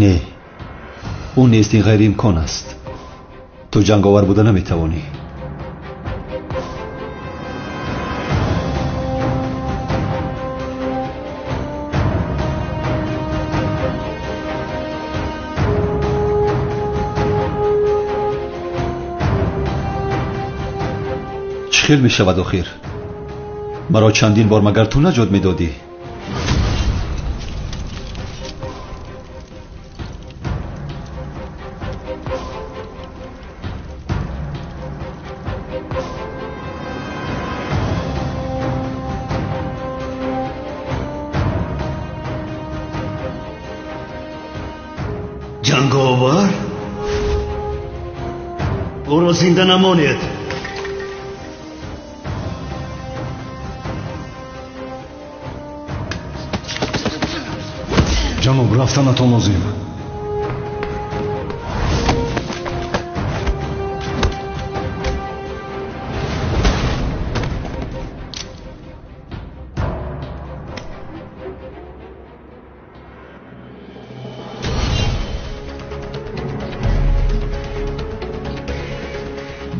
Не, ӯ нест, ин ғайриимкон аст. Ту ҷанговар буда наметавонӣ. Чӣ хел мешавад охир? Маро чандин бор магар ту наҷот медодӣ? Ҷанговар? Ӯро зинда намонед. Ҷаноб, рафтанатон лозим.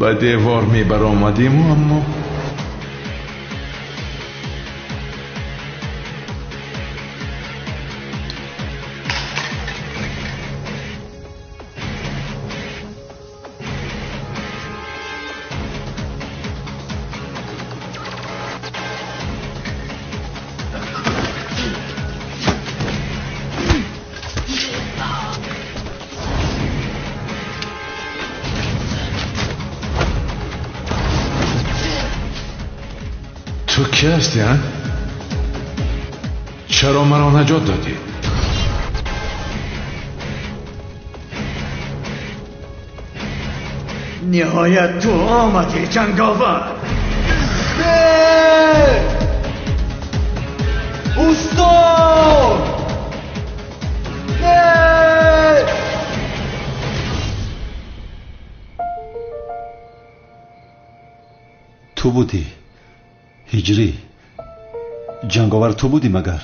Ба девор мебаромадиму, аммо ту кӣ ҳастӣ, а? Чаро маро наҷот додӣ? Ниҳоят ту омадӣ, ҷанговар. Устод! Ту будӣ, Ҳиҷрӣ. Ҷанговар ту будӣ магар?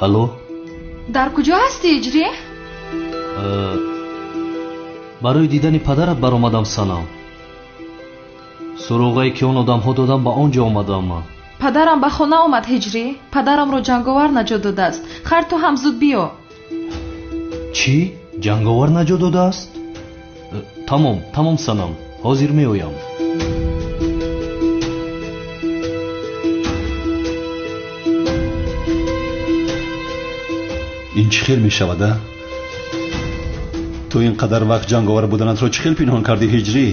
Алло? Дар куҷо ҳастӣ, Ҳиҷрӣ? Барои дидани падарат баромадам, Санам. Суроғае ки он одамҳо додам, ба он ҷо омадам ман. Падарам ба хона омад, Ҳиҷрӣ. Падарамро ҷанговар наҷот додааст. Хайр, ту ҳам зуд биё. Чӣ? Ҷанговар наҷот додааст? Тамом, тамом, Санам. Ҳозир меоям. Ин чӣ хел мешавад, а? Ту ин қадар вақт ҷанговар буданатро чӣ хел пинҳон кардӣ, Ҳиҷрӣ?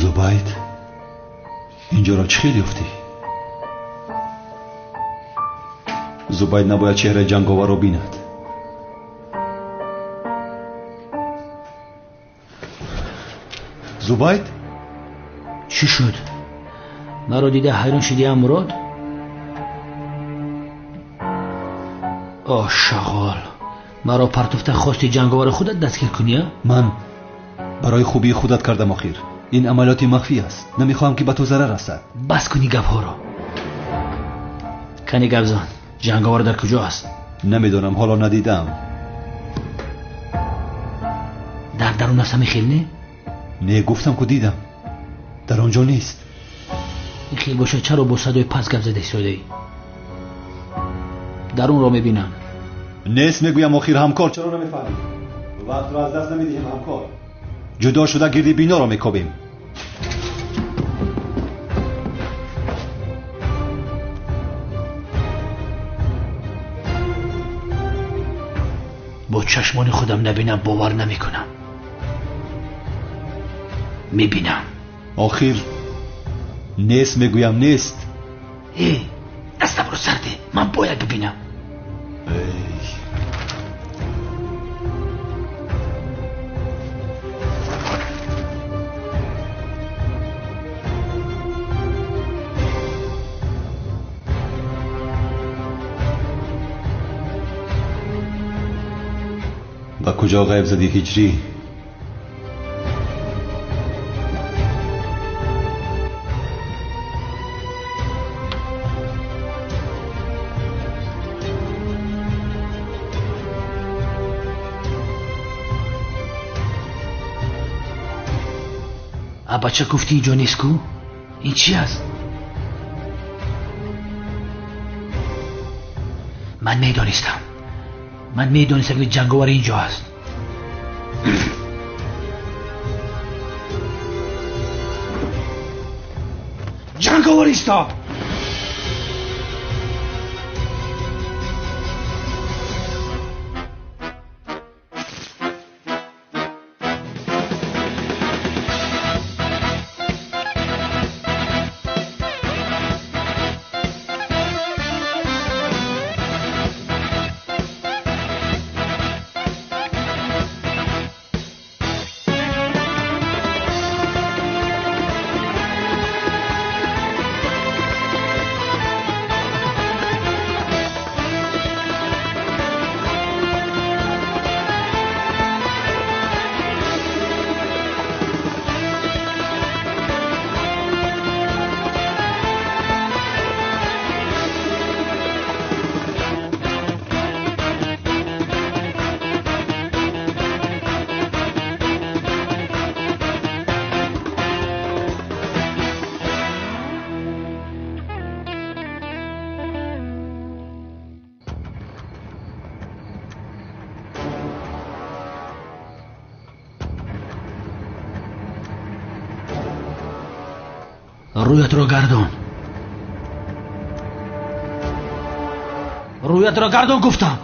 Зубайд, инҷоро чӣ хел ёфтӣ? Зубайд набояд чеҳраи ҷанговарро бинад. Зубайд? Чӣ шуд? Маро дида ҳайрон шудиам, Мурод? О, шағол! Маро партофта хости ҷанговари худат дастгир кунӣ? Ман барои хубии худат кардам охир. Ин амалиёти махфӣ аст. Намехоҳам ки ба ту зарар расад. Бас кунӣ гапҳоро. Кани гапзан, ҷанговар дар куҷо аст? Намедонам, ҳоло надидаам. Дар дарун аст ҳамин хел, не? Не, гуфтам ку дидам. Дар он ҷо нест. Ин хел бошад, чаро бо садои паст гап зада истодаӣ? Дарунро мебинам. Нест мегӯям охир, ҳамкор. Чаро намефаҳмӣ? Вақтро аз даст намедиҳем, ҳамкор. Ҷудо шуда гирди биноро мекобем. Бо чашмони худам набинам бовар намекунам. Мебинам. Охир нест мегӯям, нест. Э, дастамро сар деҳ, ман бояд бибинам. Ба куҷо ғайб задӣ, ҳиҷрӣ? Бача гуфтӣ инҷо нест ку? Ин чи аст? Ман медонистам. Ман медонистам ки ҷанговар инҷо аст. Ҷанговар исто! Рӯятро гардон. Рӯятро гардон гуфтам.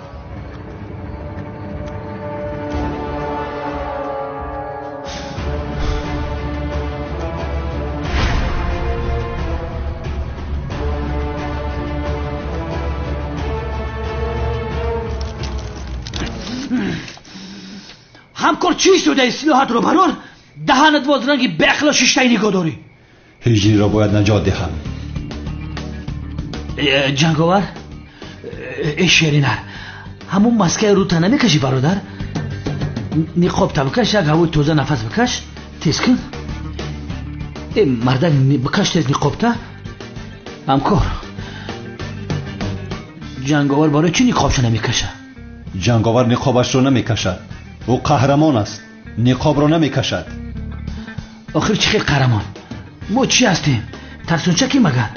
Ҳамкор чӣ истодаи? Силоҳатро барор, даҳанат боз ранги беақло шиштаи нигоҳ дорӣ. Ҳиҷриро бояд наҷот диҳам. Ҷанговар, э шеринар, ҳамун маскаи рӯта намекашӣ бародар? Ниқобта бикаш, як ҳавои тоза нафас бикаш, тез кун. Э мардак, бикаш тез ниқобта. Ҳамкор, ҷанговар барои чӣ ниқобша намекаша? Ҷанговар ниқобашро намекашад. Ӯ қаҳрамон аст, ниқобро намекашад. Охир чӣ хел қаҳрамон? Мо чӣ ҳастем? Тарсунчаки магар?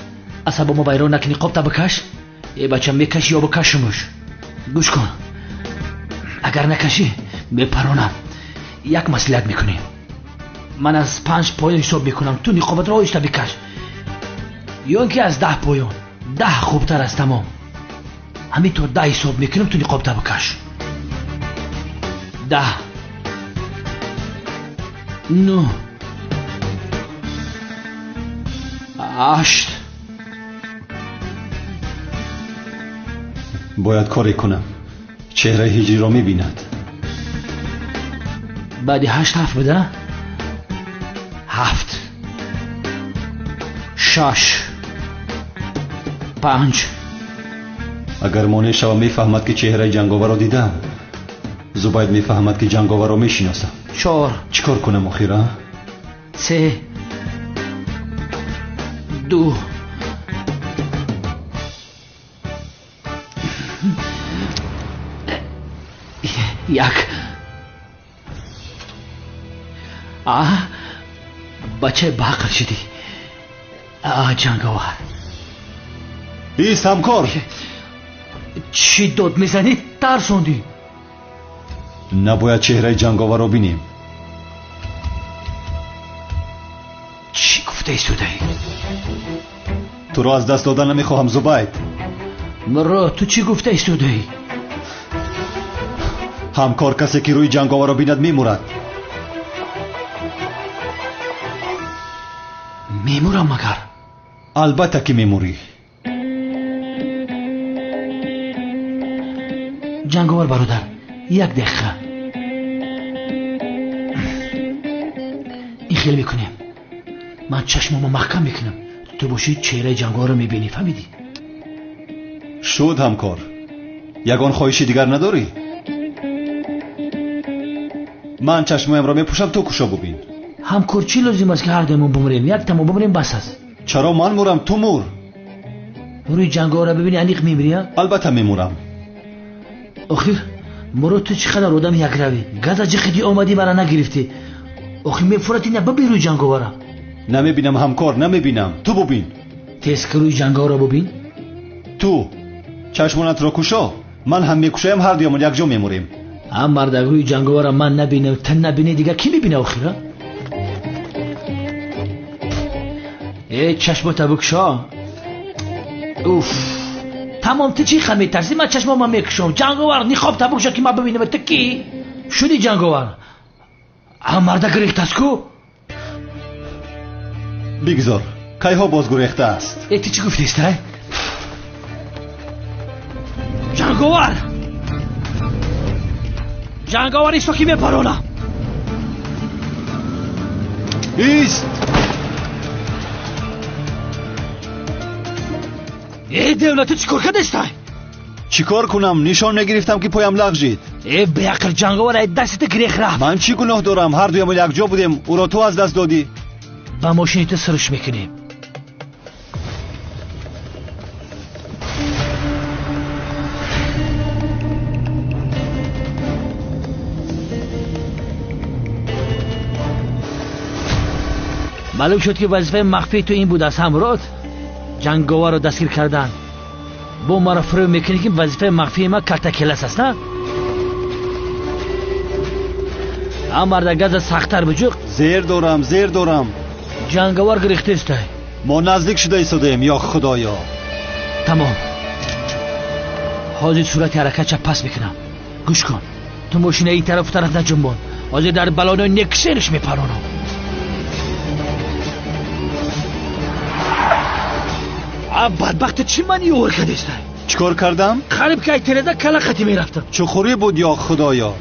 Асабомо вайрон накунӣ, ниқобта бикаш. Э бача, мекашӣ ё бикашумуш? Гӯш кун, агар накашӣ мепаронам. Як маслиҳат мекунем. Ман аз 5 поён ҳисоб мекунам, ту ниқобатро оҳиста бикаш. Ё ин ки аз 10 поён. 10 хубтар аст, тамом. Ҳамин то 10 ҳисоб мекунам, ту ниқобта бикаш. 10, 9, 8. Бояд коре кунам. Чеҳраи ҳиҷриро мебинад. Баъди 8 7 буда? 7 6 5. Агар монеъ шавам, мефаҳмад, ки чеҳраи ҷанговарро дидам. Зубайд мефаҳмад, ки ҷанговарро мешиносам. 4. Чӣ кор кунам охир, а? 3 2. 1. А бачаи баақл шудӣ. А ҷанговар. Ист, ҳамкор. Чӣ дод мезанӣ? Тарсондӣ. Набояд чеҳраи ҷанговарро бинем. Чӣ гуфта истодаӣ? Туро аз даст додан намехоҳам, Зубайд. Мурод, ту чӣ гуфта истодаӣ? Ҳамкор, касе ки рӯи ҷанговарро бинад, мемурад. Мемурам магар? Албатта ки мемурӣ. Ҷанговар бародар, 1 дақиқа. Ин хел мекунем. Ман чашмамо маҳкам мекунам. Ту бошӣ чеҳраи ҷанговарро мебинӣ, фаҳмидӣ? Шуд, ҳамкор. Ягон хоҳиши дигар надорӣ? Ман чашмоямро мепӯшам, ту кушо бубин. Ҳамкор, чӣ лозим аст, ки ҳар дуямон бумрем? Яктамо бумрем бас аст. Чаро ман мурам, ту мур? Рӯи ҷанговарро бибинӣ, аниқ мемирӣ, а? Албатта мемурам. Охир Мурод, ту чӣ қадар одами якравӣ. Газа ҷиқидӣ омадӣ, мара нагирифтӣ. Охир мефурати на бибин рӯи ҷанговара. Намебинам, ҳамкор, намебинам. Ту бубин. Тез ки рӯи ҷанговарро бубин. Ту чашмонатро кушо, ман ҳам мекушоям, ҳар дуямон якҷо мемурем. Ам мардак, рӯи ҷанговарро ман набинам, ту набинӣ, дигар кӣ мебина охир, а? Э, чашмота бикушо. Уф, тамом, ту чӣ ха метарсӣ? Ман чашмома мекушом. Ҷанговар, ниқобта бикушо, ки ман бибинам. Ту кӣ шудӣ, ҷанговар? Ам мардак гурехтааст ку? Бигзор, кайҳо боз гурехтааст. Э, ту чӣ гуфтеста? Ҷанговар, ҷанговар, исто ки мепаронам. Ист! Э, девна, ту чӣ кор кардестай? Чӣ кор кунам? Нишон мегирифтам, ки поям лағжид. Э, беақл ҷанговар, ай дасти ту гирех рафт. Ман чӣ гуноҳ дорам? Ҳар дуямон якҷо будем, ӯро ту аз даст додӣ. Ба мошини ту сирш мекунем. Маълум шуд, ки вазифаи махфии ту ин будааст, ҳамрод? Ҷанговарро дастгир кардан. Бо маро фиреб мекунӣ, ки вазифаи махфии ман калтакелас аст, на? Ам марда, газа сахттар биҷуқ. Зер дорам, зер дорам. Ҷанговар гирехтестай. Мо наздик шуда истодаем, ё худоё. Тамом, ҳозир сурати ҳаракатша пас мекунам. Гӯш кун, ту мошина ин тарафу тараф наҷунбон. Ҳозир дар балонои нексерш мепаронам. А бадбахт, чӣ мани ёвар кардестай? Чӣ кор кардам? Қариб ки ай тереза кала хати мерафтам. Чуқурӣ буд, ё худоё.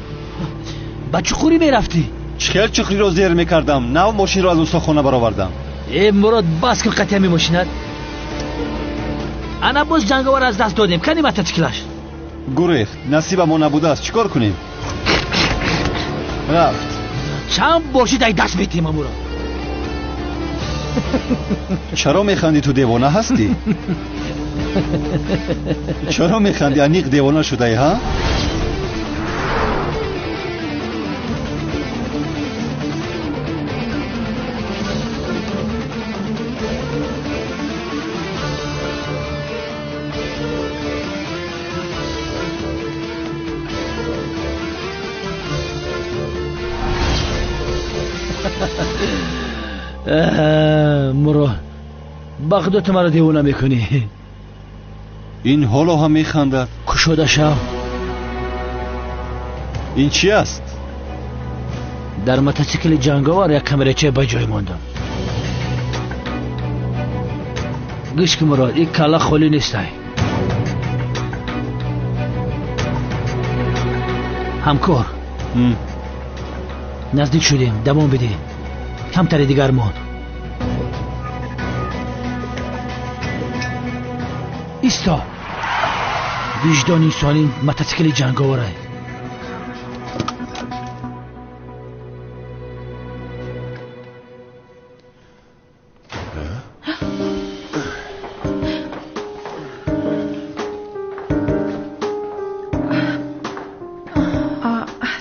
Ба чуқурӣ мерафтӣ? Чӣ хел чуқуриро зер мекардам? Нав мошинро аз устохона баровардам. Э, Мурод, бас кун қатъи ҳамин мошинат. Ана боз ҷанговар аз даст додем. Кани мотоциклаш? Гурехт, насибамо набудааст. Чӣ кор кунем? Рафт. Чанд бошид ай даст метиҳем амуро. Чаро механдӣ? Ту девона ҳастӣ? Чаро механдӣ? Аниқ девона шудаӣ, ҳа? Муро, ба худо, ту маро девона мекунӣ. Ин ҳоло ҳам механдад. Кушода шав. Ин чӣ аст? Дар мотосикли ҷанговар як камерача ба ҷой мондам. Гӯш ки, Мурод, ин калла холӣ нестай. Ҳамкор, наздик шудем, давом бидеҳ. Камтаре дигар монд. Исто. Виҷдони инсонӣ мотосикли ҷанговарай.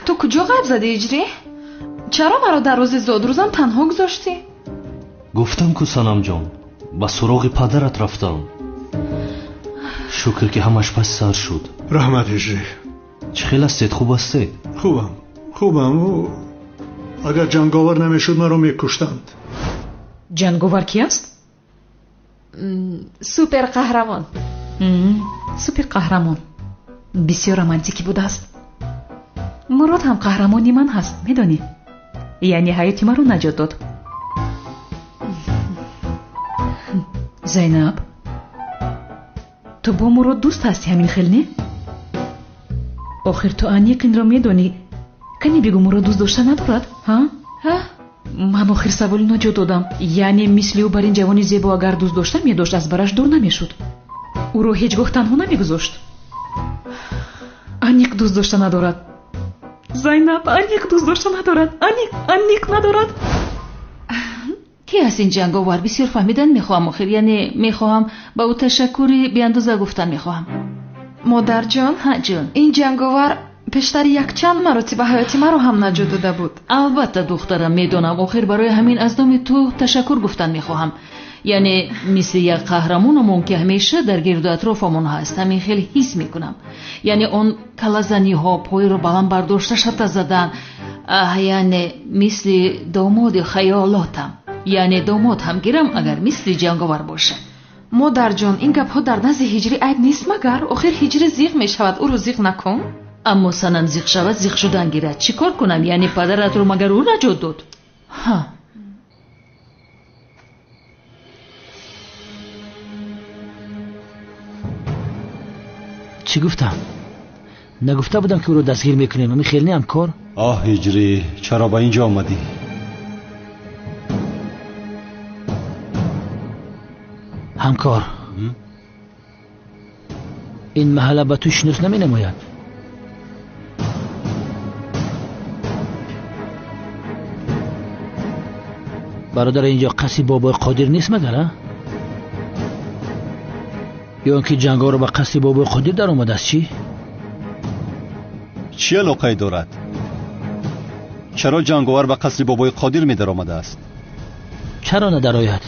Ту куҷо ғайб задӣ, Ҳиҷрӣ? Чаро маро дар рӯзи зодрӯзам танҳо гузоштӣ? Гуфтам ку, Санамҷон, ба суроғи падарат рафтам. Шукр, ки ҳамаш пас сар шуд. Раҳмат, Ҳиҷрӣ. Чӣ хел ҳастед? Хуб ҳастед? Хубам, хубам. Агар ҷанговар намешуд, маро мекуштанд. Ҷанговар ки аст? Суперқаҳрамон. Суперқаҳрамон бисёр романтикӣ будааст. Мурод ҳам қаҳрамони ман ҳаст, медонӣ? Яъне ҳаёти маро наҷот дод. Зайнаб, ту бо Мурод дӯст ҳастӣ, ҳамин хел не? Охир ту аниқ инро медонӣ. Кани бигӯ, Мурод дӯст дошта надорад, ҳа? Ман охир саволи ноҷо додам. Яъне мисли ӯ бар ин ҷавони зебо агар дӯст дошта медошт, аз бараш дур намешуд. Ӯро ҳеҷ гоҳ танҳо намегузошт. Аниқ дӯст дошта надорад. Зайнаб, аниқ дӯст дошта надорад. Аниқ, аниқ надорад. Ки аст ин ҷанговар? Бисёр фаҳмидан мехоҳам охир. Яъне мехоҳам ба ӯ ташаккури беандоза гуфтан мехоҳам. Модарҷон, ҳа ҷон, ин ҷанговар пештар якчанд маротиба ҳаёти маро ҳам наҷот дода буд. Албатта, духтарам, медонам. Охир барои ҳамин аз номи ту ташаккур гуфтан мехоҳам. Яъне мисли як қаҳрамонамон, ки ҳамеша дар гирду атрофамон ҳаст, ҳамин хел ҳис мекунам. Яъне он калазаниҳо, пойро баланд бардошта шата задан, яъне мисли домоди хаёлотам. Яъне домод ҳам гирам, агар мисли ҷанговар бошад. Модарҷон, ин гапҳо дар назди Ҳиҷрӣ айб нест магар? Охир Ҳиҷрӣ зиқ мешавад, ӯро зиқ накун. Аммо Санам зиқ шавад, зиқ шудан гирад. Чӣ кор кунам? Яъне падаратро магар ӯ наҷот дод? Ҳа. Чӣ гуфтам? Нагуфта будам, ки ӯро дастгир мекунем? Ами хел не, ҳамкор? Оҳ, Ҳиҷрӣ, чаро ба ин ҷо омадӣ? Ҳамкор, ин маҳалла ба ту шинос наменамояд. Бародар, инҷо қасри бобои Қодир нест магар, а? Ё он ки ҷанговар ба қасри бобои Қодир даромадааст, чӣ? Чӣ алоқае дорад? Чаро ҷанговар ба қасри бобои Қодир медаромадааст? Чаро надарояд?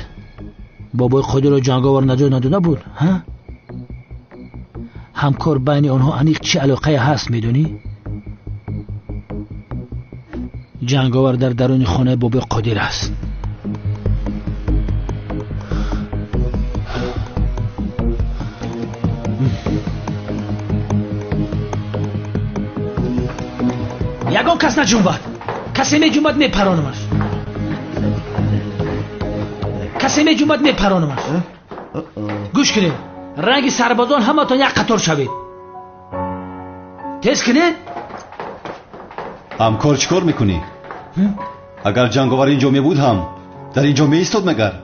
Бобои Қодирро ҷанговар наҷот надода буд, ҳа? Ҳамкор, байни онҳо аниқ чӣ алоқае ҳаст, медонӣ? Ҷанговар дар даруни хонаи бобои Қодир аст. Ягон кас наҷунбад. Касе меҷунбад, мепаронамаш. Касе меҷунбад, мепаронамаш. Гӯш кунед, ранги сарбозон ҳаматон як қатор шавед. Тез кунед. Ҳамкор, чӣ кор мекунӣ? Агар ҷанговар инҷо мебуд ҳам дар инҷо меистод магар?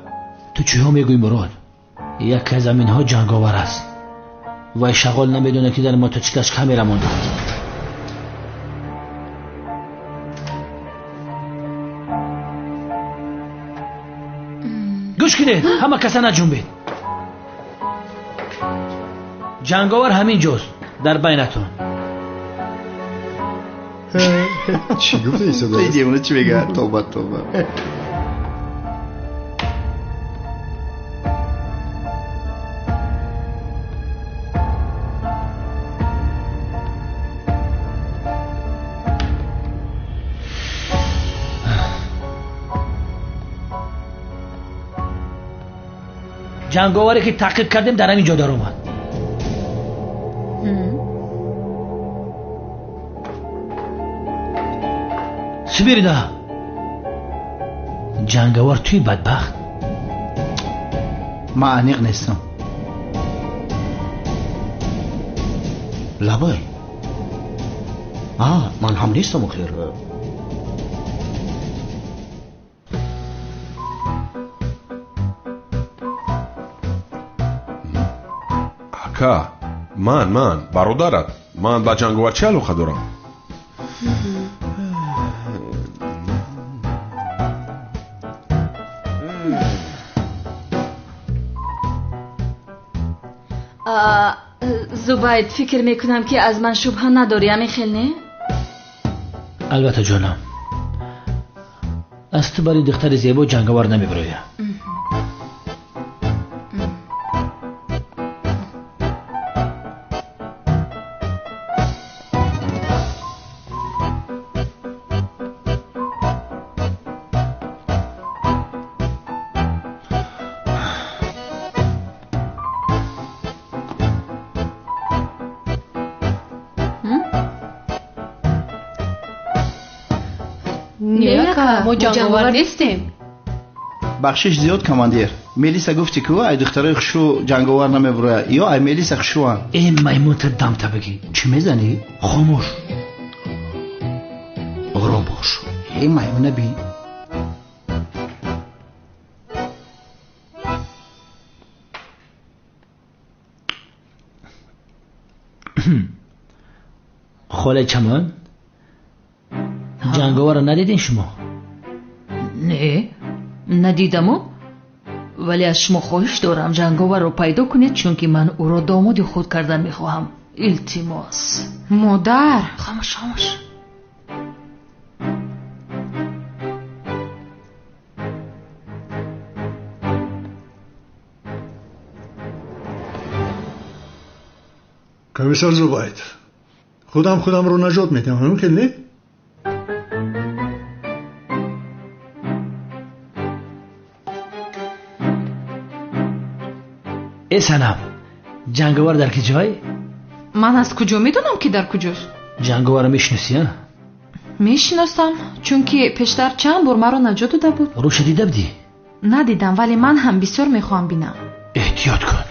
Ту чиҳо мегӯӣ, Мурод? Яке аз аминҳо ҷанговар аст. Вай шағол намедонад, ки дар мотосиклаш камера монда. Гӯш кунед, ҳама каса наҷунбед. Ҷанговар ҳамин ҷост, дар байнатон. Чӣ гуфта истода? Девона чӣ мегӯяд? Тавба, тавба. Ҷанговаре ки таъқиб кардем дар ҳамин ҷо даромад. Смирно! Ҷанговар туи бадбахт? Ман аниқ нестам. Лабай, Ман ҳам нестам охир. Ака, ман бародарат. Ман ба ҷанговар чӣ алоқа дорам? Зубайд, фикр мекунам ки аз ман шубҳа надорӣ, ҳамин хел не? Албатта ҷонам, аз ту барои духтари зебо ҷанговар намебароям. Мо ҷанговар нестем. Бахшиш зиёд, командир. Мелиса гуфти ку ай духтарои хушрӯ ҷанговар намебурояд, ё ай Мелиса хушрӯанд. Э маймунта дамта бигӣ, чӣ мезанӣ? Хомӯш, ором бош. Э маймуна бин. Холаи Чаман, ҷанговарро надидин шумо? Не, надидаму, вале аз шумо хоҳиш дорам ҷанговарро пайдо кунед, чунки ман ӯро домоди худ кардан мехоҳам. Илтимос. Модар! Хомӯш, хомӯш. Комиссар Зубайд, худам худамро наҷот медиҳам, мумкин не? Э Санам, ҷанговар дар ки ҷой? Ман аз куҷо медонам ки дар куҷост? Ҷанговарро мешиносӣ, а? Мешиносам, чунки пештар чанд бор маро наҷот дода буд. Рӯша дида будӣ? Надидам, вале ман ҳам бисёр мехоҳам бинам. Эҳтиёт кун.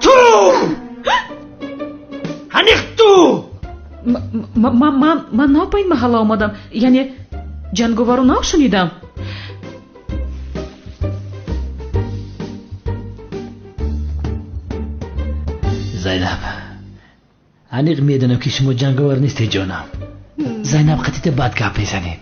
Ту! Ҳаниқ ту! Ман нав ба ин маҳалла омадам, яъне ҷанговарро нав шунидам. Зайнаб, аниқ медонам ки шумо ҷанговар нестед, ҷонам. Зайнаб, қатита бад гап мезанед.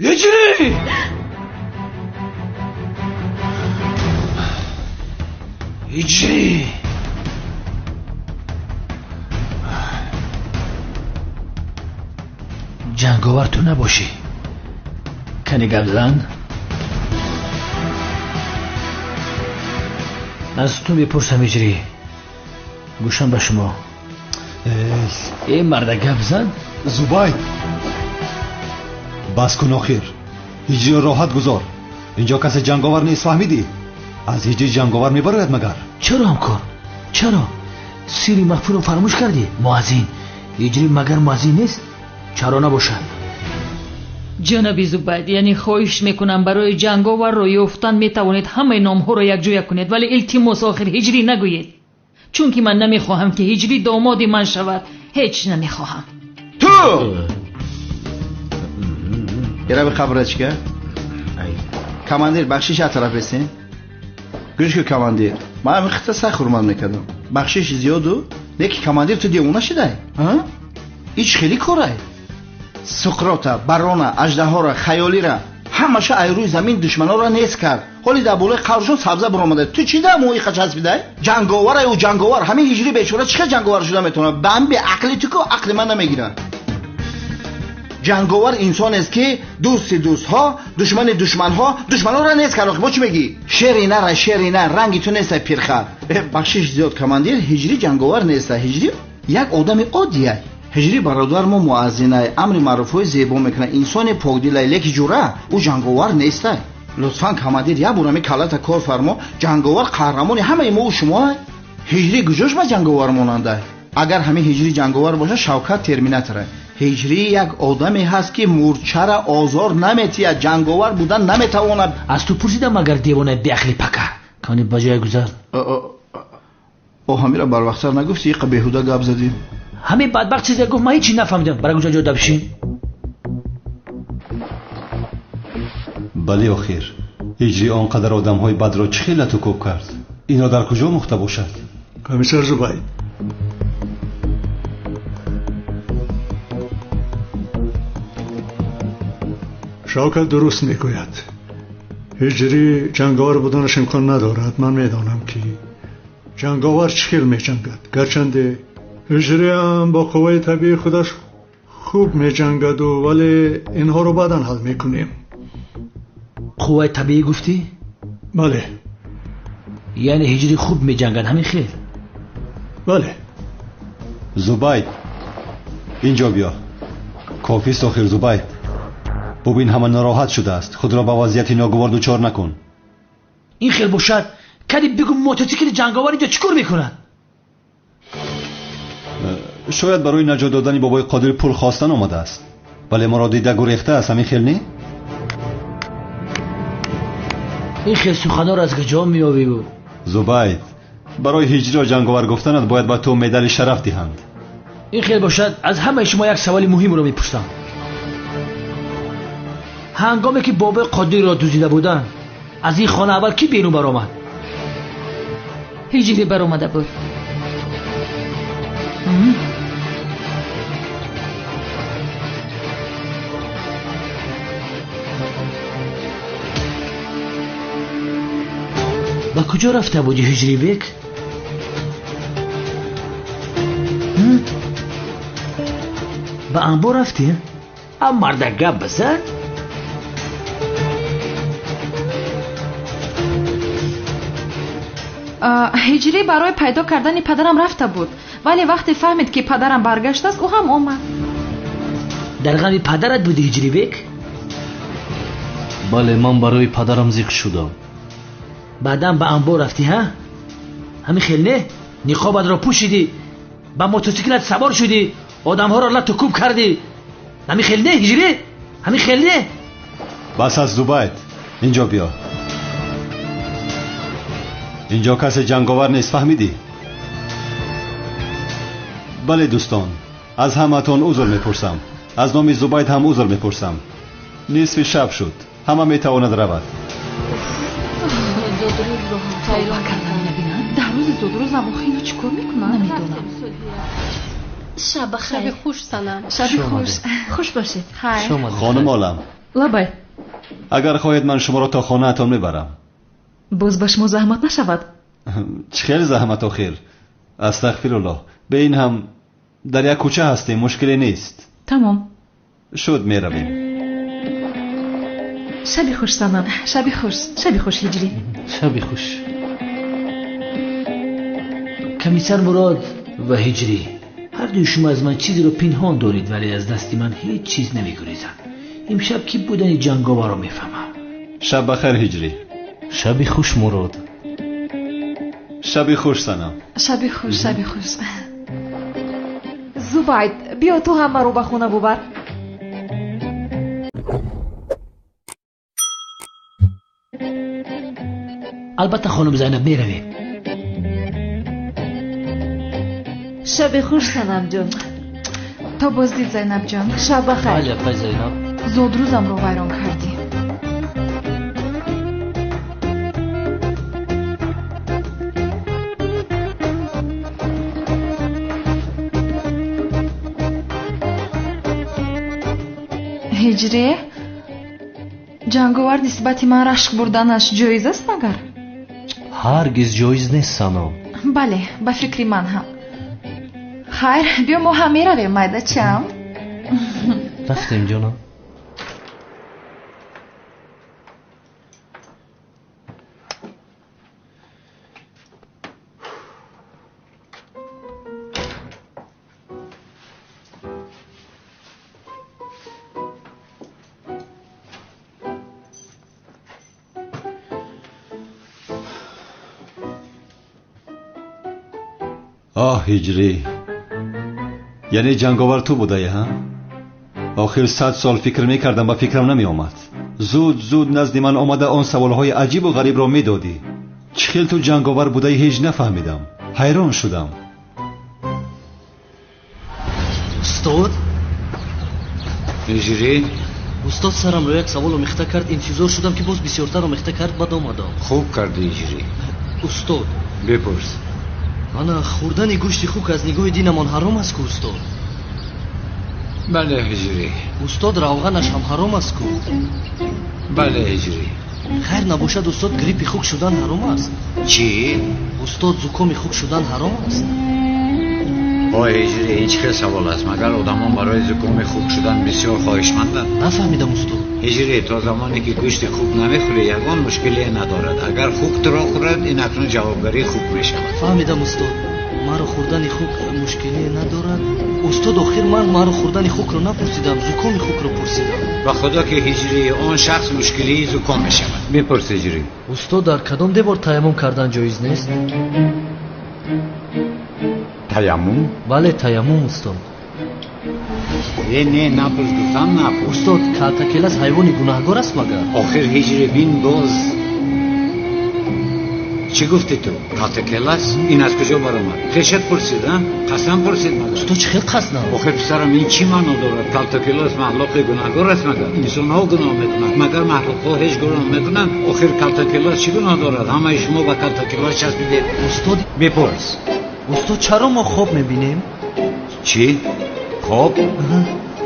Ҳиҷрӣ! Ҳиҷрӣ! Ҷанговар ту набошӣ. Кани гап зан. Аз ту мепурсам, Ҳиҷрӣ. Гӯшам ба шумо. Э марда, гап зан. Зубайд, бас кун охир. Ҳиҷриро роҳат гузор. Инҷо касе ҷанговар нест, фаҳмидӣ? Аз ҳиҷри ҷанговар мебарояд магар? Чаро ҳамкор? Чаро? Сири махфиро фаромӯш кардӣ? Муаззин. Ҳиҷрӣ магар муаззин нест? Чаро набошад? Ҷаноби Зубайд, яъне хоҳиш мекунам барои ҷанговарро ёфтан метавонед ҳамаи номҳоро якҷоя кунед, вале илтимос охир ҳиҷрӣ нагӯед, чунки ман намехоҳам ки ҳиҷрӣ домоди ман шавад. Ҳеҷ намехоҳам. Ту! Ираби қабрачка. Командир, бахшиш аз тараф бесен. Гӯш кун, командир. Ман ҳамин хита сахт ҳурмат мекардам. Бахшиш зиёду, леки командир ту девона шудай? Ич хеле корай. Суқрота, барона, аждаҳора, хаёлира ҳамаша ай рӯи замин душманонро нест кард. Ҳоли дар болои қабршон сабза баромада. Ту чӣ дар моҳи часпидай? Ҷанговарай ӯ ҷанговар. Ҳамин ҳиҷри бечора чӣ хел ҷанговар шуда метавонад? Ба ҳамин беақли ту ку ақли ман намегирад. Ҷанговар инсонест ки дӯсти дӯстҳо, душмани душманҳо, душманонро нест кард. Бо чӣ мегӣ? Шери нара, шери нар, ранги ту нестай пирхар. Бахшиш зиёд, командир, ҳиҷрӣ ҷанговар нестай. Ҳиҷрӣ як одами оддияй. Ҳиҷрӣ бародар мо муаззинай, амри маъруфҳои зебо мекунад, инсони покдилай, леки ҷура ӯ ҷанговар нестай. Лутфан командир, як бор ҳамин калата кор фармо. Ҷанговар қаҳрамони ҳамаи мо шумо. Ҳиҷрӣ куҷош ба ҷанговар монанда? Агар ҳамин ҳиҷрӣ ҷанговар бошад, Шавкат терминатора. Ҳиҷрӣ як одаме ҳаст ки мурчара озор наметиҳад, ҷанговар будан наметавонад. Аз ту пурсидам агар девонаи беақли пака. Кани ба ҷое гузар. О, ҳамира барвақттар нагуфти, иқа беҳуда гап задӣ. Ҳамин бадбахт чизе гуфт, ман ҳечи нафаҳмидам. Бара куҷо ҷода бишин? Бале, охир ҳиҷрӣ он қадар одамҳои бадро чӣ хел лату кӯб кард? Инро дар куҷо мухта бошад? Комиссар Зубайд, Шавкат дуруст мегӯяд. Ҳиҷрӣ ҷанговар буданаш имкон надорад. Ман медонам ки ҷанговар чӣ хел меҷангад. Гарчанде ҳиҷриам бо қувваи табиии худаш хуб меҷангаду, вале инҳоро баъдан ҳал мекунем. Қувваи табиӣ гуфтӣ? Бале. Яъне ҳиҷрӣ хуб меҷангад, ҳамин хел? Бале. Зубайд, инҷо биё. Кофист охир, Зубайд. Бубин, ҳама нороҳат шудааст. Худро ба вазъияти ногувор дучор накун. Ин хел бошад, кади бигӯ мотосикли ҷанговар инҷо чӣ кор мекунад? Шояд барои наҷот додани бобои Қодир пул хостан омадааст, вале моро дида гурехтааст, ҳамин хел не? Ин хел суханҳоро аз куҷо меёбӣ? Зубайд, барои ҳиҷриро ҷанговар гуфтанат бояд ба ту медали шараф диҳанд. Ин хел бошад, аз ҳамаи шумо як саволи муҳимро мепурсам. Ҳангоме ки бобои Қодирро дуздида буданд, аз ин хона аввал кӣ берун баромад? Ҳиҷрӣ баромада буд. Ба куҷо рафта будӣ, Ҳиҷрибек? Ба анбор рафтӣ? Ам марда гап бизан. Ҳиҷрӣ барои пайдо кардани падарам рафта буд, вале вақте фаҳмид ки падарам баргаштааст, ӯ ҳам омад. Дар ғами падарат будӣ, Ҳиҷрибек? Бале, ман барои падарам зиқ шудам. Баъдан ба анбор рафтӣ, ҳа? Ҳамин хел не? Ниқобатро пӯшидӣ, ба мотосиклат савор шудӣ, одамҳоро лату кӯб кардӣ. Ҳамин хел не, Ҳиҷрӣ? Ҳамин хел не? Бас аст, Зубайд, инҷо биё. Инҷо касе ҷанговар нест, фаҳмидӣ? Бале дӯстон, аз ҳамаатон узр мепурсам. Аз номи Зубайд ҳам узр мепурсам. Нисфи шаб шуд, ҳама метавонад равад. Дар рӯзи зодрӯзам охи ино чӣ кор мекунанд? Намедонам. Шаб бахайр. Шаби хуш, Санам. Шаби хуш. Хуш бошед. Хайр. Хонум Олам. Лабай. Агар хоҳед ман шуморо то хонаатон мебарам. Боз ба шумо заҳмат нашавад? Чӣ хел заҳмат охир? Астағфируллоҳ. Бе ин ҳам дар як кӯча ҳастем, мушкиле нест. Тамом. Шуд, меравем. Шаби хуш, Санам. Шаби хуш. Шаби хуш, Ҳиҷрӣ. Шаби хуш. Комиссар Мурод ва Ҳиҷрӣ, ҳар дуи шумо аз ман чизеро пинҳон доред, вале аз дасти ман ҳеҷ чиз намегурезад. Имшаб кӣ будани ҷанговарро мефаҳмам. Шаб бахайр, Ҳиҷрӣ. Шаби хуш, Мурод. Шаби хуш, Санам. Шаби хуш, шаби хуш. Зубайд, биё ту ҳам маро ба хона бубар. Албатта, хонум Зайнаб, меравем. Шаби хуш, Санамҷон. То боздид, Зайнабҷон. Шаб бахайр. Бале, апай Зайнаб. Зодрӯзамро вайрон кардӣ. Ҳиҷрӣ, ҷанговар нисбати ман рашк бурданаш ҷоиз аст магар? Ҳаргиз ҷоиз нест, Санам. Бале, ба фикри ман ҳам. Хайр, биё мо ҳам меравем, майдачам. Рафтем, ҷонам. Оҳ ҳиҷрӣ, яъне ҷанговар ту будаӣ, ҳа? Охир 100 сол фикр мекардам, ба фикрам намеомад. Зуд зуд назди ман омада он саволҳои аҷибу ғарибро медодӣ. Чӣ хел ту ҷанговар будаӣ ҳеҷ нафаҳмидам. Ҳайрон шудам. Устод? Ҳиҷрӣ? Устод, сарамро як савол омехта кард, интизор шудам ки боз бисёртар омехта кард, баъд омадам. Хуб кардӣ, ҳиҷрӣ. Устод. Бипурс. Ана хӯрдани гӯшти хук аз нигоҳи динамон ҳаром аст ку, устод? Бале, ҳиҷрӣ. Устод, равғанаш ҳам ҳаром аст ку? Бале, ҳиҷрӣ. Хайр набошад, устод, гриппи хук шудан ҳаром аст? Чӣ? Устод, зукоми хук шудан ҳаром аст? Ой, ҳиҷрӣ, ин чӣ хел савол аст? Магар одамон барои зукоми хук шудан бисёр хоҳишманданд? Нафаҳмидам, устод. Ҳиҷрӣ, то замоне ки гӯшти хук намехӯрӣ, ягон мушкиле надорад. Агар хук туро хӯрад, ин акнун ҷавобгарии хук мешавад. Фаҳмидам, устод. Маро хӯрдани хук мушкиле надорад. Устод, охир ман маро хӯрдани хукро напурсидам, зукоми хукро пурсидам. Ба худо ки ҳиҷрӣ, он шахс мушкилии зуком мешавад. Бипурс, ҳиҷрӣ. Устод, дар кадом девор таяммум кардан ҷоиз нест? Таяммум? Бале, таяммум, устод. Е, не, напурс, гуфтам напурс. Устод, калтакелас ҳайвони гунаҳгор аст магар? Охир ҳиҷрӣ, бин боз. Чӣ гуфтӣ ту? Калтакелас? Ин аз куҷо баромад? Хешат пурсид, а? Қасам пурсид магар? Устод, чӣ хел қасдам? Охир писарам, ин чӣ маъно дорад? Калтакелас махлуқи гунаҳгор аст магар? Инсонҳо гуноҳ мекунанд, магар махлуқҳо ҳеҷ гуноҳ мекунанд? Охир калтакелас чӣ гуноҳ дорад? Ҳамаи шумо ба калтакелас часпидед. Устод, бипурс. Устод, чаро мо хоб мебинем? Чӣ? Хоб?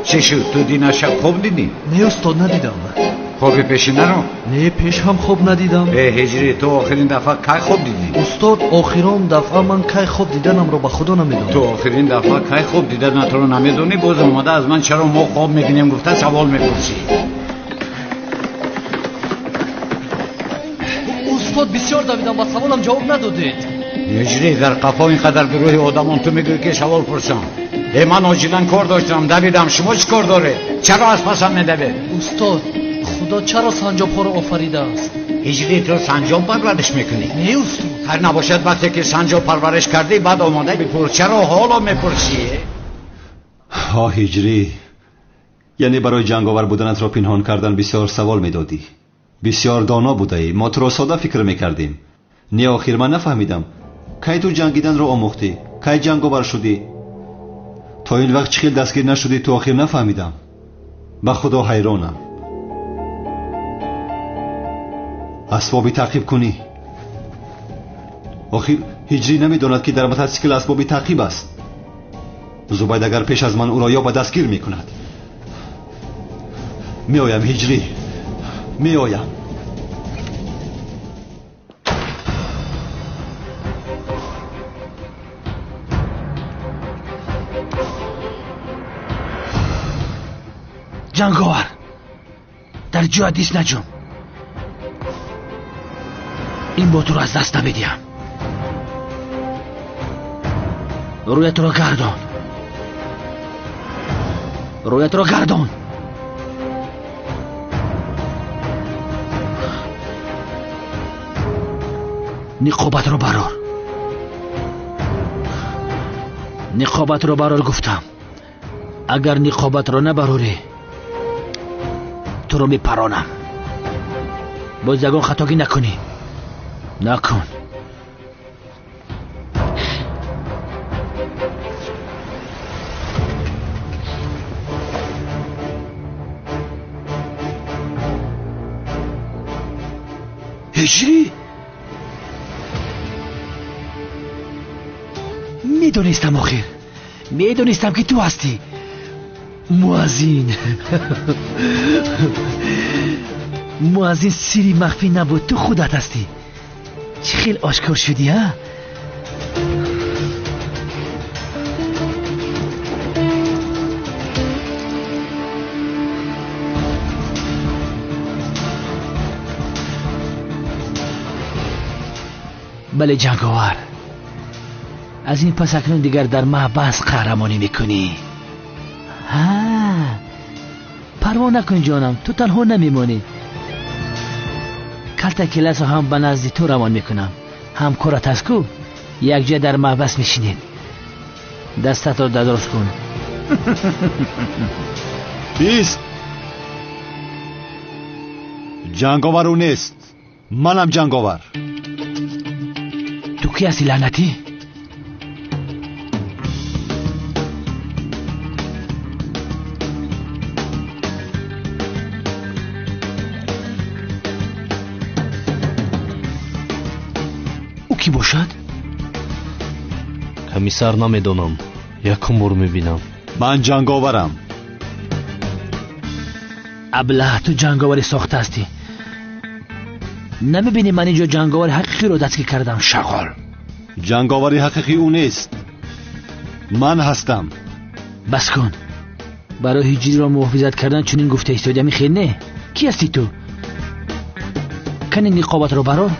Чӣ шуд? Ту дина шаб хоб дидӣ? Не, устод, надидам. Хоби пешинаро? Не, пеш ҳам хоб надидам. Э, ҳиҷрӣ, ту охирин дафъа кай хоб дидӣ? Устод, охирон дафъа ман кай хоб диданамро ба худо намедонам. Ту охирин дафъа кай хоб диданатро намедонӣ, боз омада аз ман чаро мо хоб мебинем гуфта савол мепурсӣ. Устод, бисёр давидам, ба саволам ҷавоб надодед. Ҳиҷрӣ, дар қафо ин қадар гурӯҳи одамон ту мегӯӣ ки савол пурсам. Э, ман оҷилан кор доштам, давидам. Шумо чӣ кор доред? Чаро аз пасам медавед? Устод, худо чаро санҷобҳоро офаридааст? Ҳиҷрӣ, ту санҷоб парвариш мекунӣ? Не, устод. Ҳар набошад вақте ки санҷоб парвариш кардӣ, баъд омода бипурс. Чаро ҳоло мепурсӣ? Ҳо, ҳиҷрӣ, яъне барои ҷанговар буданатро пинҳон кардан бисёр савол медодӣ. Бисёр доно будаӣ. Мо туро сода фикр мекардем. Не, охир ман нафаҳмидам. Кай ту ҷангиданро омӯхтӣ? Кай ҷанговар шудӣ? То ин вақт чӣ хел дастгир нашудӣ, ту охир нафаҳмидам. Ба худо ҳайронам. Асбоби таъқиб кунӣ. Охир ҳиҷрӣ намедонад ки дар мотосикл асбоби таъқиб аст. Зубайд агар пеш аз ман ӯро ёба дастгир мекунад. Меоям, ҳиҷрӣ, меоям. Ҷанговар, дар ҷоят ис наҷум. Ин бо туро аз даст намедиҳам. Рӯятро гардон. Рӯятро гардон. Ниқобатро барор. Ниқобатро барор гуфтам. Агар ниқобатро набарорӣ, туро мепаронам. Боз ягон хатогӣ накунӣ. Накун. Ҳиҷрӣ, медонистам, охир медонистам ки ту ҳастӣ. Муаззин, муаззин, сири махфӣ набуд, ту худат ҳастӣ. Чӣ хел ошкор шудӣ, а? Бале, ҷанговар, аз ин пас акнун дигар дар маҳбас қаҳрамонӣ мекунӣ. Ҳа, парво накун ҷонам, ту танҳо намемонӣ. Калта келасро ҳам ба назди ту равон мекунам. Ҳамкорат аст ку, якҷоя дар маҳбас мешинед. Дастатро дароз кун. Бист! Ҷанговар ӯ нест, манам ҷанговар. Ту кӣ ҳастӣ, лаънатӣ? Ӯ кӣ бошад? Комиссар, намедонам, якум бор мебинам. Ман ҷанговарам. Аблаҳ, ту ҷанговари сохта ҳастӣ. Намебинӣ ман инҷо ҷанговари ҳақиқиро дастгир кардам, шағол. Ҷанговари ҳақиқӣ ӯ нест, ман ҳастам. Бас кун. Барои ҳиҷриро муҳофизат кардан чунин гуфта истоди, ами хел не? Кӣ ҳастӣ ту? Кани ниқобатро барор.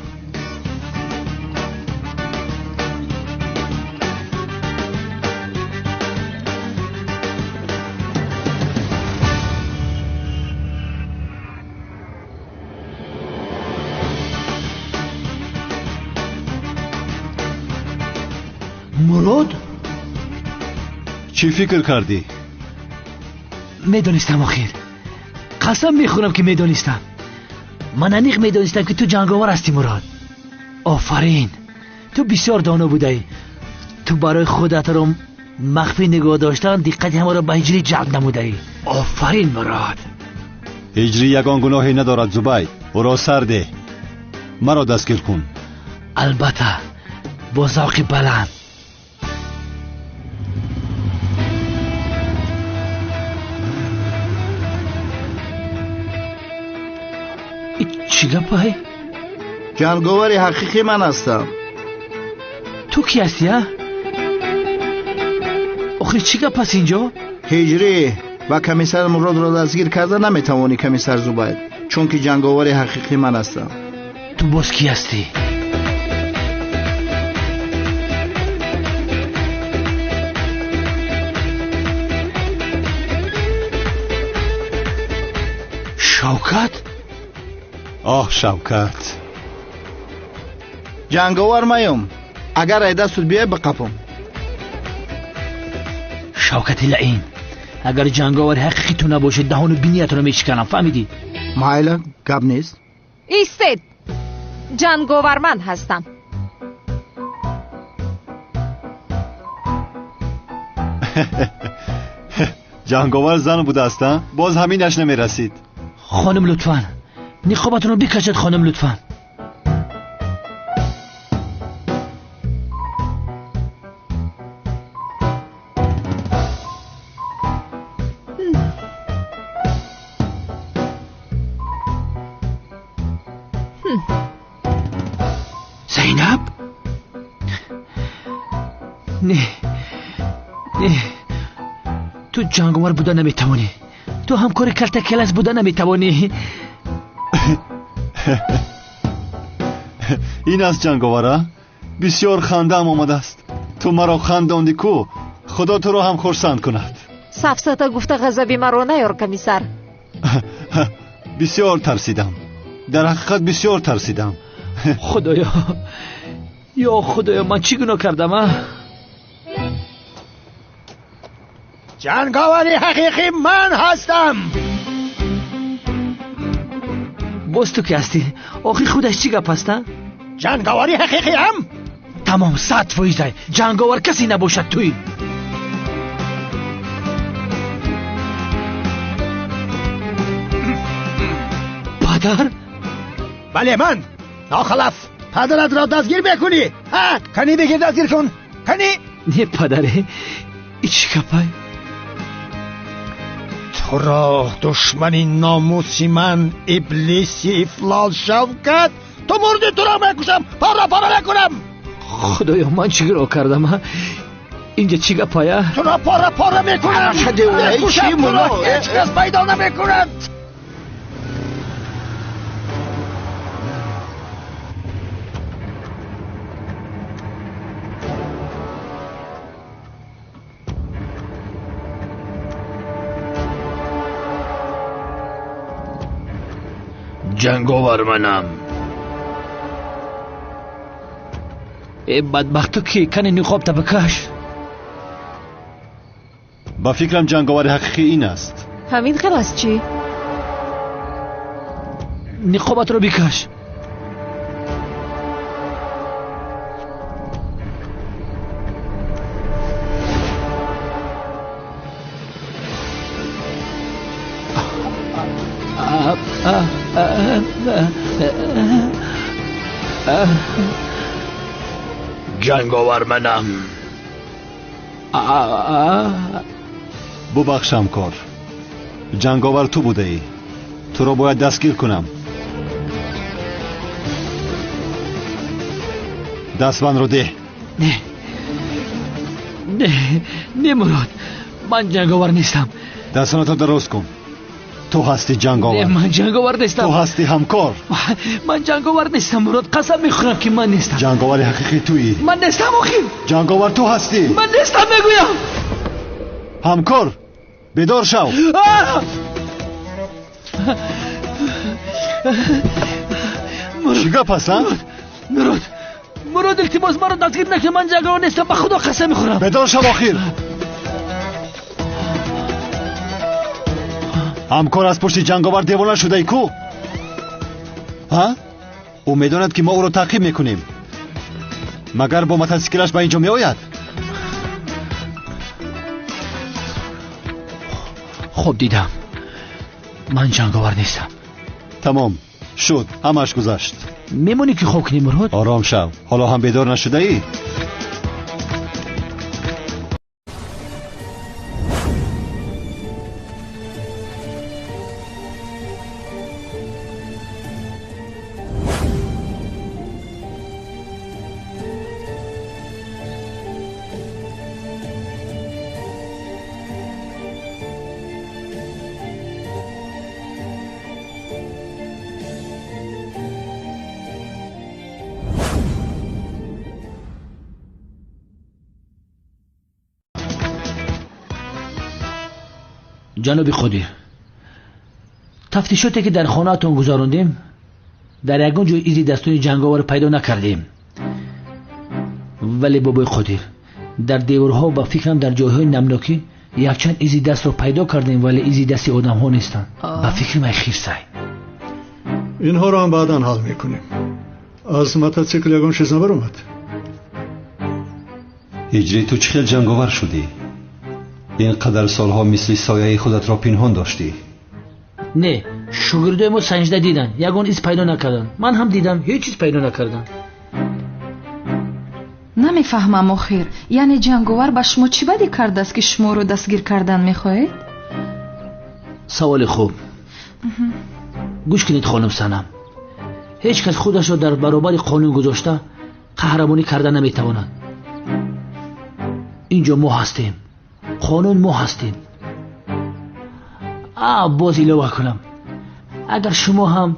Мурод? Чӣ фикр кардӣ? Медонистам охир. Қасам мехӯрам ки медонистам. Ман аниқ медонистам ки ту ҷанговар ҳастӣ, Мурод. Офарин, ту бисёр доно будаӣ. Ту барои худатро махфӣ нигоҳ доштан диққати ҳамаро ба ҳиҷрӣ ҷалб намудаӣ. Офарин, Мурод. Ҳиҷрӣ ягон гуноҳе надорад, Зубайд. Ӯро сар деҳ, маро дастгир кун. Албатта, бо завқи баланд. Чӣ гапай? Ҷанговари ҳақиқӣ ман ҳастам. Ту кӣ ҳастӣ, а? Охир чӣ гап аст инҷо? Ҳиҷрӣ ва комиссар Муродро дастгир карда наметавонӣ, комиссар Зубайд, чунки ҷанговари ҳақиқӣ ман ҳастам. Ту боз кӣ ҳастӣ? Шавкат? Оҳ, Шавкат. Ҷанговар маём. Агар ай дастут биёй биқапам. Шавкати лаин, агар ҷанговари ҳақиқӣ ту набошед, даҳону биниятро мешиканам, фаҳмидӣ? Майла, гап нест. Истед, ҷанговар ман ҳастам. Ҷанговар зан будааст, а? Боз ҳаминаш намерасид. Хоним, лутфан ниқобатонро бикашед, хоним, лутфан. Зайнаб? Не, не, ту ҷанговар буда наметавонӣ. Ту ҳамкори калтакелас буда наметавонӣ. Ин аст ҷанговара? Бисёр хандаам омадааст. Ту маро хандондӣ ку, худо туро ҳам хурсанд кунад. Сафсата гуфта ғазаби маро наёр, комиссар. Бисёр тарсидам, дар ҳақиқат бисёр тарсидам. Худоё, ё худоё, ман чӣ гуноҳ кардам, а? Ҷанговари ҳақиқӣ ман ҳастам. Боз ту ки ҳастӣ? Охир худаш чӣ гап аст, а? Ҷанговари ҳақиқиам? Тамом, 100%. Ҷанговар касе набошад, туӣ. Падар? Бале, ман. Нохалаф, падаратро дастгир мекунӣ? Ҳа, кани бигир, дастгир кун. Кани? Не, падаре, и чӣ гапай? Туро душмани номуси ман, иблиси ифлос Шавкат, ту мурдӣ, туро мекушам, пора пора мекунам. Худоё, ман чӣ гуноҳ кардам, а? Инҷа чӣ гапай, а? Туро пора пора мекунам, мекушам туро, ҳеҷ кас пайдо намекунад. Ҷанговар манам. Э, бадбахт, ту ки? Кани ниқобта бикаш. Ба фикрам ҷанговари ҳақиқӣ ин аст. Ҳамин хел аст чӣ? Ниқобатро бикаш. Ҷанговар манам. Бубахш ҳамкор, ҷанговар ту будаӣ. Туро бояд дастгир кунам. Дастбандро деҳ. Не, не, не, Мурод, ман ҷанговар нестам. Дастонатро дароз кун. Ту ҳастӣ ҷанговар. Не, ман ҷанговар нестам. Ту ҳастӣ ҳамкор. Ман ҷанговар нестам, Мурод, қасам мехӯрам ки ман нестам. Ҷанговари ҳақиқӣ туӣ. Ман нестам охир. Ҷанговар ту ҳастӣ. Ман нестам мегӯям. Ҳамкор, бедор шав. Чӣ гап аст, а? Мурод, Мурод, илтимос, маро дастгир накун, ман ҷанговар нестам, ба Худо қасам мехӯрам. Бедор шав охир. Ҳамкор, аз пушти ҷанговар девона шудаи ку? Ҳа? Ӯ медонад ки мо ӯро таъқиб мекунем. Магар бо мотосиклаш ба ин ҷо меояд? Хоб дидам. Ман ҷанговар нестам. Тамом шуд, ҳамаш гузашт. Мемонӣ ки хоб кунӣ, Мурод? Ором шав, ҳоло ҳам бедор нашудаӣ? Ҷаноби Қодир, тафтишоте ки дар хонаатон гузарондем, дар ягон ҷой изи дастони ҷанговарро пайдо накардем. Вале бобои Қодир, дар деворҳо ба фикрам дар ҷойҳои намнокӣ якчанд изи дастро пайдо кардем, вале изи дасти одамҳо нестанд. Ба фикри ман хирсай. Инҳоро ҳам баъдан ҳал мекунем. Аз мотосикл ягон чиз набаромад? Ҳиҷрӣ, ту чӣ хел ҷанговар шудӣ? Ин қадар солҳо мисли сояи худатро пинҳон доштӣ. Не, шогирдои мо санҷида диданд, ягон из пайдо накарданд. Ман ҳам дидам, ҳеҷ чиз пайдо накардам. Намефаҳмам охир, яъне ҷанговар ба шумо чӣ бадӣ кардааст ки шуморо дастгир кардан мехоҳед? Саволи хуб. Гӯш кунед, хонум Санам, ҳеҷ кас худашро дар баробари қонун гузошта қаҳрамонӣ карда наметавонад. Инҷо мо ҳастем, қонун мо ҳастем. Боз илова кунам, агар шумо ҳам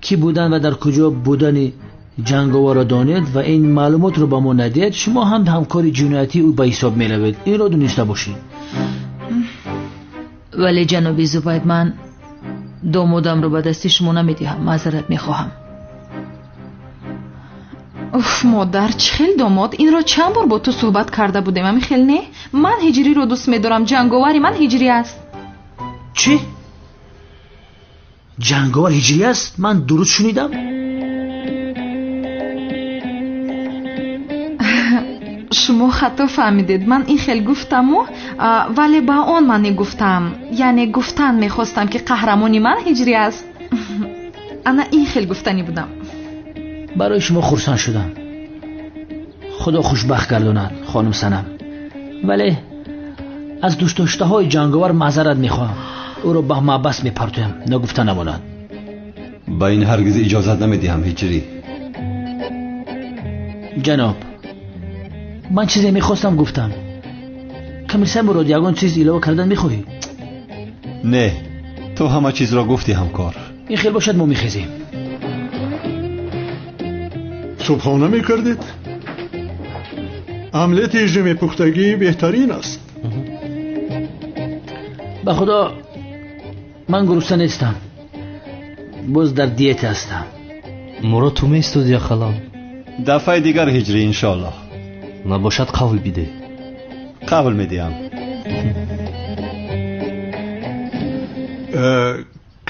кӣ будан ва дар куҷо будани ҷанговарро донед ва ин маълумотро ба мо надиҳед, шумо ҳам ҳамкори ҷиноятии ӯ ба ҳисоб меравед. Инро дониста бошед. Вале ҷаноби Зубайд, ман домодамро ба дасти шумо намедиҳам, маъзарат мехоҳам. Уф, модар, чӣ хел домод? Инро чанд бор бо ту суҳбат карда будем, ами хел не? Ман ҳиҷриро дӯст медорам, ҷанговари ман ҳиҷрӣ аст. Чӣ? Ҷанговар ҳиҷрӣ аст? Ман дуруст шунидам? Шумо хато фаҳмидед. Ман ин хел гуфтаму, вале ба он маъне гуфтам. Яъне гуфтан мехостам ки қаҳрамони ман ҳиҷрӣ аст. Ана ин хел гуфтанӣ будам. Барои шумо хурсанд шудам. Худо хушбахт гардонад, хонум Санам. Вале аз дӯстдоштаҳои ҷанговар маъзарат мехоҳам. Ӯро ба маҳбас мепартоям, нагуфта намонад. Ба ин ҳаргиз иҷозат намедиҳам, ҳиҷрӣ. Ҷаноб, ман чизе мехостам гуфтам. Комиссар Мурод, ягон чиз илова кардан мехоҳӣ? Не, ту ҳама чизро гуфтӣ, ҳамкор. Ин хел бошад, мо мехезем. Субҳона мекардед? Омлети ҳиҷрӣ мепухтагӣ беҳтарин аст. Ба Худо, ман гурусна нестам, боз дар диета ҳастам. Мурод, ту меистоди яхалам? Дафъаи дигар, ҳиҷрӣ, иншоаллоҳ. Набошад, қавл бидеҳ. Қавл медиҳам.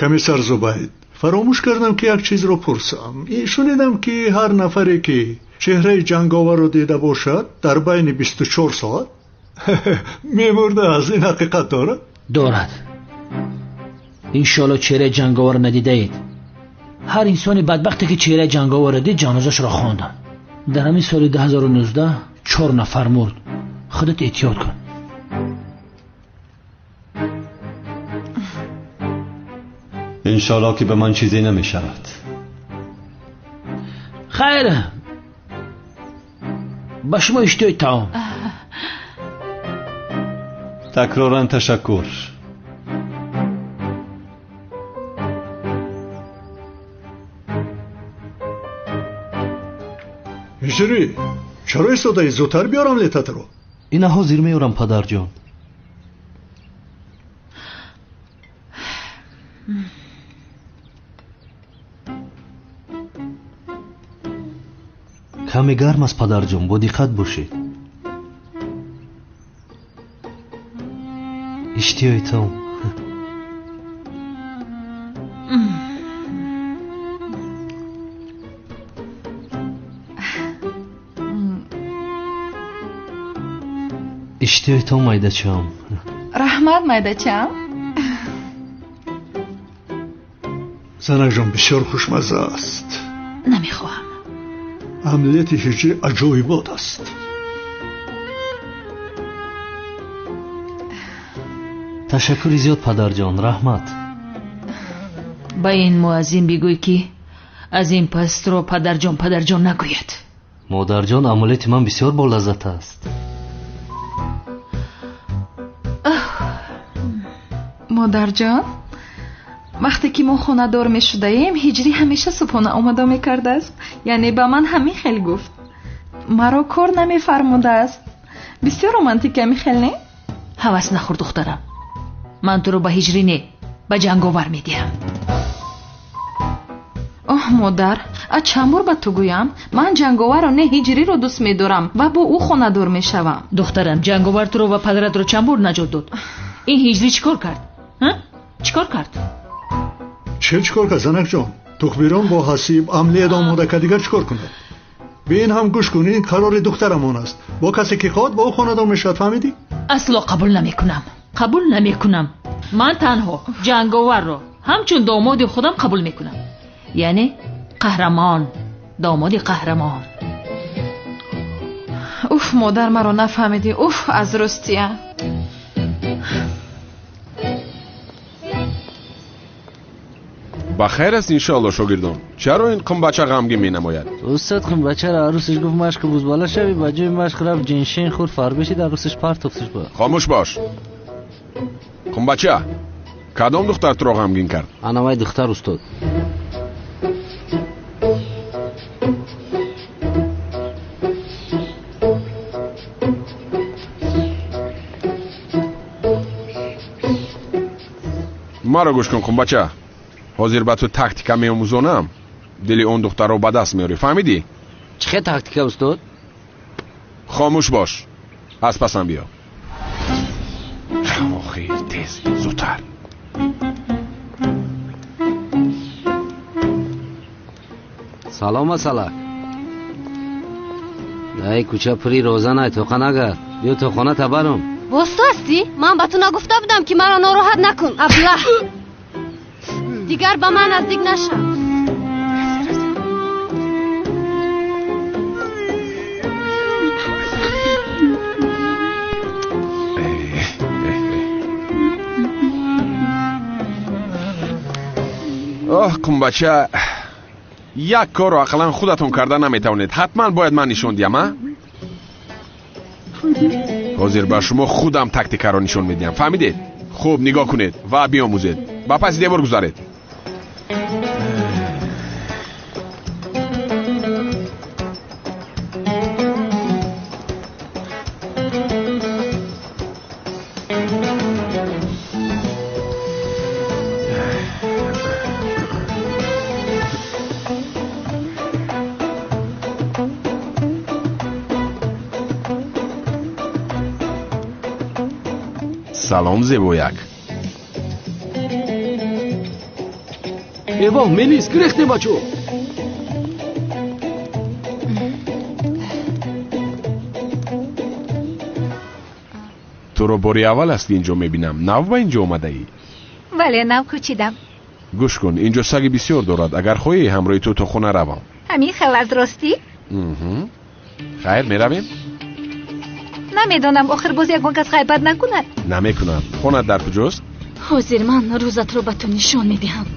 Комиссар Зубайд, фаромӯш кардам ки як чизро пурсам. Шунидам ки ҳар нафаре ки чеҳраи ҷанговарро дида бошад, дар байни 24 соат мемурдааст. Ин ҳақиқат дорад? Дорад. Иншоалло чеҳраи ҷанговарро надидаед. Ҳар инсони бадбахте ки чеҳраи ҷанговарро дид, ҷанозашро хондам. Дар ҳамин соли 2019 4 нафар мурд. Худат эҳтиёт кун. Иншоалло ки ба ман чизе намешавад. Хайр, ба шумо иштиҳои таом. Такроран ташаккур. Ҳиҷрӣ, чаро истодаӣ? Зудтар биёрам летатро. Ина ҳозир меорам, падарҷон. Каме гарм аст, падарҷон, бо диққат бошед. Иштиҳои таом. Иштиҳои таом, майдачаам. Раҳмат, майдачаам. Занакҷон, бисёр хушмазза аст. Намехоҳам. Омлети ҳиҷрӣ аҷоибот аст. Ташаккури зиёд, падарҷон, раҳмат. Ба ин муаззин бигӯй ки аз ин пас туро падарҷон падарҷон нагӯяд. Модарҷон, омлети ман бисёр болаззат аст. Модарҷон, вақте ки мо хонадор мешудаем, ҳиҷрӣ ҳамеша субҳона омода мекардааст. Яъне ба ман ҳамин хел гуфт. Маро кор намефармудааст. Бисёр романтик ҳамин хел, не? Ҳавас нахӯр, духтарам. Ман туро ба ҳиҷрӣ не, ба ҷанговар медиҳам. Оҳ, модар, а чанд бор ба ту гӯям? Ман ҷанговарро не, ҳиҷриро дӯст медорам ва бо ӯ хонадор мешавам. Духтарам, ҷанговар туро ва падаратро чанд бор наҷот дод. Ин ҳиҷрӣ чӣ кор кард? Чӣ кор кард? Чӣ чӣ кор кард, занакҷон? Тухбирон бо ҳасиб омлет омода кард, дигар чӣ кор кунад? Бе ин ҳам гӯш кун, ин қарори духтарамон аст. Бо касе ки хоҳад, бо ӯ хонадор мешавад, фаҳмидӣ? Асло қабул намекунам. Қабул намекунам. Ман танҳо ҷанговарро ҳамчун домоди худам қабул мекунам. Яъне қаҳрамон, домоди қаҳрамон. Уф, модар, маро нафаҳмидӣ. Уф, аз ростия. Ба хайр аст, иншоалло, шогирдон. Чаро ин қумбача ғамгин менамояд? Устод, қумбачаро арӯсаш гуфт машқи бузбала шавӣ, ба ҷои машқ рафт ҷиншин хӯрд, фарбешид, арӯсаш партофташ ба. Хомӯш бош. Қумбача, кадом духтар туро ғамгин кард? Анавай духтар, устод. Маро гӯш кун, қумбача. Ҳозир ба ту тактика меомӯзонам. Дили он духтарро ба даст меорӣ, фаҳмидӣ? Чӣ хел тактика, устод? Хомӯш бош. Аз пасам биё. Охир, тез, зудтар. Салом, асалак. Ай кӯча пури розанай, тоқа нагард. Биё то хона табарам. Боз ту ҳастӣ? Ман ба ту нагуфта будам ки маро нороҳат накун, аблаҳ. Дигар ба ман наздик нашав. Оҳ, қумбача, як корро ақаллан худатон карда наметавонед. Ҳатман бояд ман нишон диҳам, а? Ҳозир ба шумо худам тактикаро нишон медиҳам, фаҳмидед? Хуб нигоҳ кунед ва биомӯзед. Ба паси девор гузаред. Салом, зебояк. Эво, Мелис, гирехтем бачо. Туро бори аввал аст ки инҷо мебинам. Нав ба инҷо омадаӣ? Бале, нав кӯчидам. Гӯш кун, инҷо саги бисёр дорад. Агар хоҳӣ, ҳамроҳи ту то хона равам. Ҳамин хел аз ростӣ? Хайр, меравем? Намедонам, охир боз ягон кас ғайбат накунад. Намекунад. Хонат дар куҷост? Ҳозир ман рӯзатро ба ту нишон медиҳам.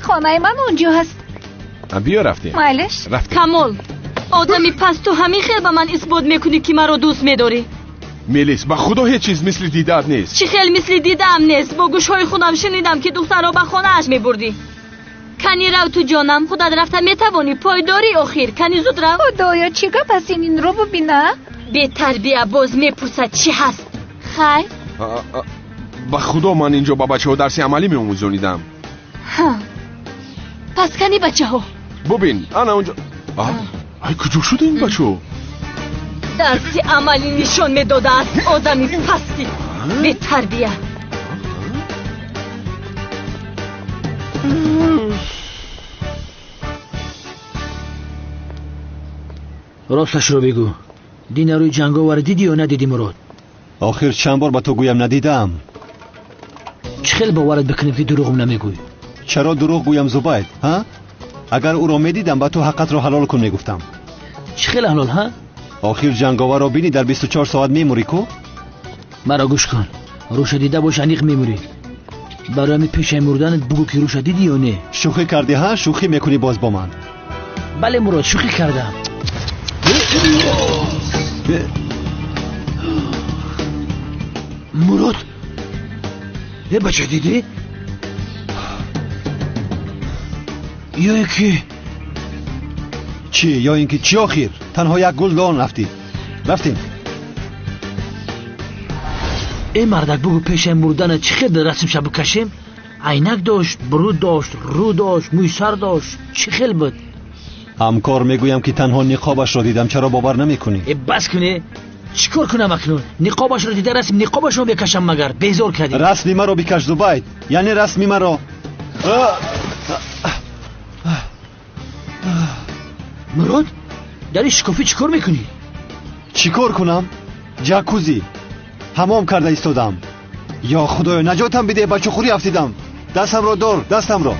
Хонаи ман онҷо ҳаст. Биё рафтем. Майлаш. Рафтем. Камол, одами паст, ту ҳамин хел ба ман исбот мекунӣ, ки маро дӯст медорӣ? Мелис, ба худо ҳеҷ чиз мисли дидаат нест. Чӣ хел мисли дидаам нест? Бо гӯшҳои худам шунидам, ки духтарро ба хонааш мебурдӣ. Кани рав ту, ҷонам, худат рафта метавонӣ, пойдорӣ охир. Кани зуд рав. Худоё, чӣ гап аст ин? Инро бубина. Бетарбия, боз мепурсад чӣ ҳаст. Хайр. Ба худо ман инҷо ба бачаҳо дарси амалӣ меомӯзонидам. Пас кани бачаҳо. Бубин, ана онҷо. Ай, куҷо шуда ин бачаҳо? Дарси амалӣ нишон медодааст одами пасти бетарбия. Росташро бигӯ, дина рӯи ҷанговар дидӣ ё надидӣ, Мурод? Охир чанд бор ба ту гӯям, надидаам. Чӣ хел боварат бикунем, ки дурӯғ намегӯӣ? Чаро дурӯғ гӯям, Зубайд? Ҳа, агар ӯро медидам, ба ту ҳаққатро ҳалол кун мегуфтам. Чӣ хел ҳалол, ҳа? Охир ҷанговарро бинӣ, дар 24 соат мемурӣ ку? Маро гӯш кун, рӯша дида бош, аниқ мемурӣ. Барои ҳамин пешаи мурданат бугӯ, ки рӯша дидӣ ё не. Шӯхӣ кардӣ, ҳа? Шӯхӣ мекунӣ боз бо ман? Бале, Мурод, шӯхӣ кардам. Мурод, е бача, дидӣ ё ин ки чӣ? Ё ин ки чӣ? Охир танҳо як гул дон рафтӣ. Рафтем. Э мардак, бугӯ, пешаи мурданат чӣ хел расмша бикашем? Айнак дошт, бурӯ дошт, рӯ дошт, мӯйсар дошт, чӣ хел буд? Ҳамкор, мегӯям, ки танҳо ниқобашро дидам. Чаро бовар намекунӣ? Э, бас куне. Чӣ кор кунам акнун? Ниқобашро дида расм ниқобашро мекашам магар? Безор кардӣ. Расми маро бикаш, Зубайд, яъне расми маро. Мурод, дар ин шикофӣ чӣ кор мекунӣ? Чӣ кор кунам? Ҷакузи ҳамом карда истодам. Ё худоё, наҷотам бидеҳ, ба чуқурӣ афтидам. Дастамро дор, дастамро.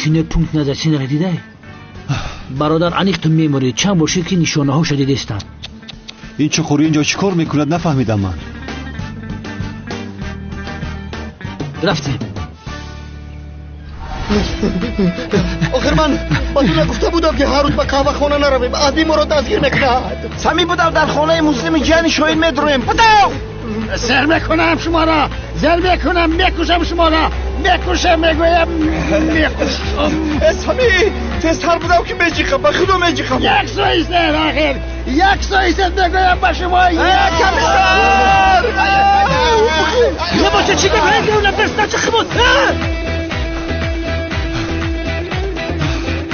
Кино пункт назарсинро дидай, бародар? Аниқ ту мемурӣ. Чанд бошед, ки нишонаҳоша дидестам. Ин чуқурӣ инҷо чӣ кор мекунад, нафаҳмидам ман. Рафтем. Охир ман ба ту нагуфта будам, ки ҳар рӯз ба қаҳвахона наравем, аби моро дастгир мекунад? Сами будам, дар хонаи муслими ҷияни шоҳин медуроем. Будав! Зер мекунам шуморо, зер мекунам, мекушам шуморо, мекушам, мегӯям, мекушам. Сами, тезтар будам, ки меҷиқам, ба худо меҷиқам. Як соистед, охир як соистед, мегӯям ба шумо. Комиссар! Набоша, чӣ гап? Чӣ буд?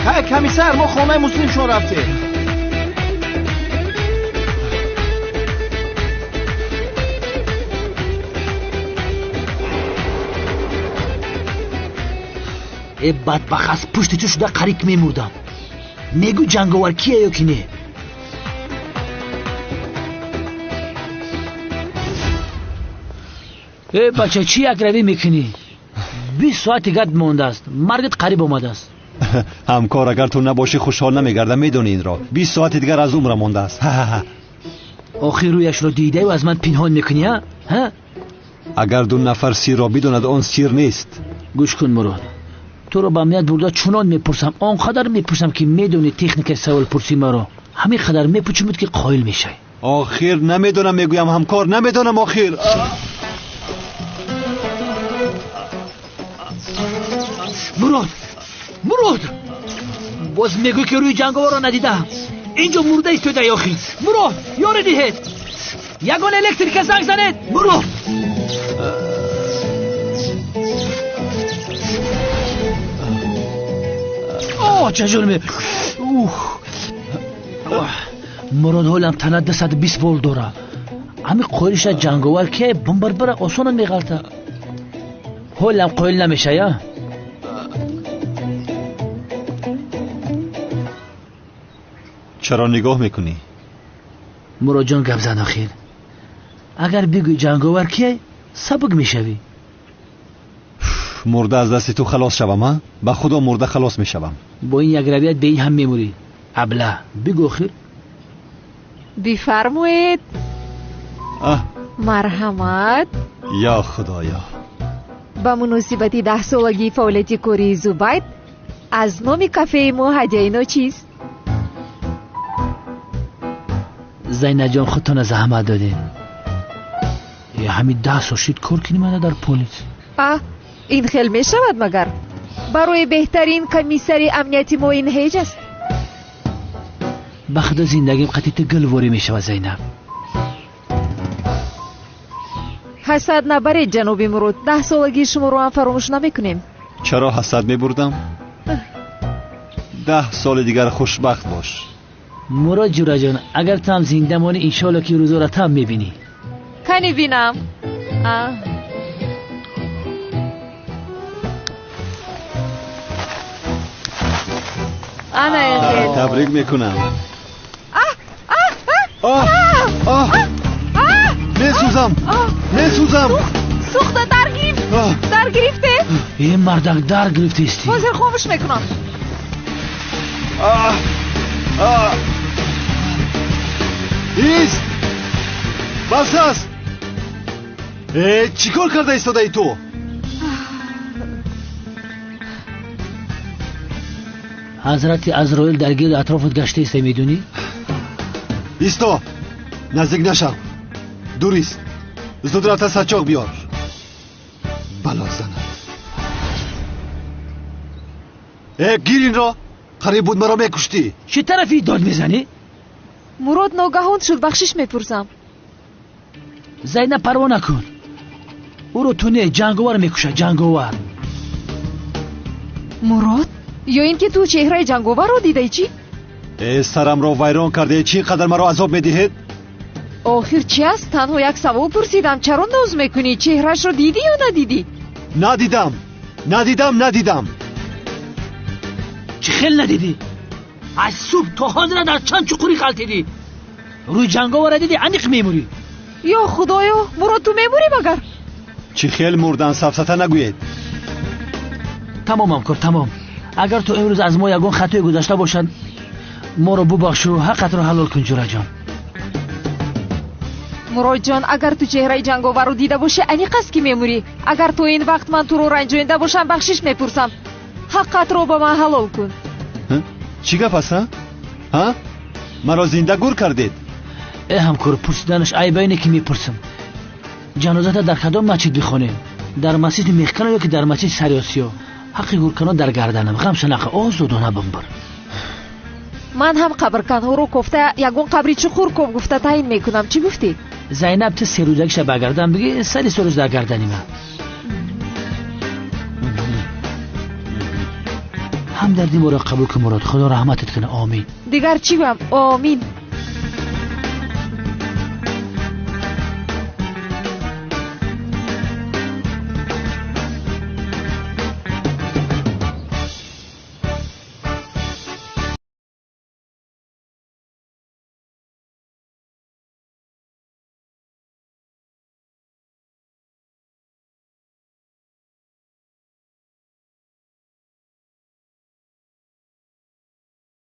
Ҳай, комиссар, мо хонаи муслимшон рафтем. Э бадбахт, аз пушти ту шуда қариб мемурдам. Мегӯ, ҷанговар кия ё ки не? Э бача, чӣ якравӣ мекунӣ? 20 соати дигар мондааст, маргат қариб омадааст. Ҳамкор, агар ту набошӣ, хушҳол намегардам, медонӣ инро. 20 соати дигар аз умрам мондааст. Охир рӯяшро дидаю аз ман пинҳон мекунӣ, ҳа? Агар ду нафар сирро бидонад, он сир нест. Гӯш кун, Мурод, туро ба амният бурда чунон мепурсам, он қадар мепурсам, ки медонӣ техникаи саволпурсии маро. Ҳамин қадар мепучумуд, ки қоил мешавӣ. Охир намедонам, мегӯям, ҳамкор, намедонам охир. Мурод, Мурод, боз мегӯй, ки рӯи ҷанговарро надидаам. Инҷо мурда истодаи охир. Мурод, ёре диҳед, ягон электрика занг занед. Мурод! О, чажон ме. Ух. Мурод ҳолам тана 220 вол дора. Ҳами қоилиша ҷанговар ки бомбарбара осона меғалта. Ҳолам қоил намеша, я? Чаро нигоҳ мекунӣ? Муродҷон, гап зан охир. Агар бигӯй ҷанговар кие, сабук мешавӣ. Мурда аз дасти ту халос шавам, а? Ба худо мурда халос мешавам. Бо ин як равият бе ин ҳам мемурӣ. Абла, бигӯ охир. Бифармоед. Марҳамат. Ё худоё. Ба муносибати 10-солагии фаъолияти кории Зубайд аз номи кафеи мо ҳадияи ночиз. Зайнаҷон, худтона заҳмат додем. Ҳамин 10 сол шид кор кунӣ мана дар полис. Ин хел мешавад магар? Барои беҳтарин комиссари амнияти мо ин ҳеҷ аст. Ба худо зиндагим қатъи ту гулворӣ мешавад, Зайнаб. Ҳасад набаред, ҷаноби Мурод. 10-солагии шуморо ҳам фаромӯш намекунем. Чаро ҳасад мебурдам? 10 соли дигар хушбахт бош. Мурод ҷураҷон, агар ту ҳам зинда монӣ, иншоалло ки рӯзоро ту ҳам мебинӣ. Кани бинам. Ана ин. Табрик мекунам. Месӯзам, месӯзам. Сӯхта дар гирифт, дар гирифте. Э, мардак, дар гирифтести. Ҳозир хомӯш мекунам. Ист! Бас аст! Э, чӣ кор карда истодаи ту? Ҳазрати Азроил дар гирду атрофат гашта иста, медонӣ? Исто! Наздик нашав. Дур ист. Зуд рафта сачоқ биёр. Бало занад. Э, гир инро! Қариб буд маро мекуштӣ. Чӣ тарафи дод мезанӣ? Мурод ногаҳон шуд, бахшиш мепурсам. Зайнаб, парво накун. Ӯро ту не, ҷанговар мекушад, ҷанговар. Мурод, ё ин ки ту чеҳраи ҷанговарро дидаи чӣ? Э, сарамро вайрон кардае, чӣ қадар маро азоб медиҳед? Охир чи аст? Танҳо як савол пурсидам. Чаро ноз мекунӣ? Чеҳрашро дидӣ ё надидӣ? Надидам, надидам, надидам. Чӣ хел надидӣ? Аз субҳ то ҳозира дар чанд чуқурӣ ғалтидӣ. Рӯи ҷанговара дидӣ, аниқ мемурӣ. Ё худоё, Мурод, ту мемурӣ магар? Чӣ хел мурдан, сафсата нагӯед. Тамом, ҳамкор, тамом. Агар ту имрӯз аз мо ягон хатое гузашта бошад, моро бубахшу, ҳаққатро ҳалол кун, ҷураҷон. Муродҷон, агар ту чеҳраи ҷанговарро дида бошӣ, аниқ аст ки мемурӣ. Агар то ин вақт ман туро ранҷонида бошам, бахшиш мепурсам. Ҳаққатро ба ман ҳалол кун. Чӣ гап аст, ҳа? Маро зинда гур кардед? Э, ҳамкор, пурсиданаш айбайне ки мепурсам. Ҷанозата дар кадом масҷид бихонем? Дар масҷиди Мехкано ё ки дар масҷиди Сариосиё? Ҳаққи гурканон дар гарданам. Ғамша нақа, озодона бимбир. Ман ҳам қабрканҳоро кофта ягон қабри чуқур ков гуфта таъин мекунам. Чӣ гуфтӣ? Зайнаб, ту серӯзагиша ба гардан бигӣ, сари сорӯз дар гардани ман. Ҳамдарди моро қабул кун, Мурод. Худо раҳматат кунад. Омин. Дигар чӣ гӯям? Омин.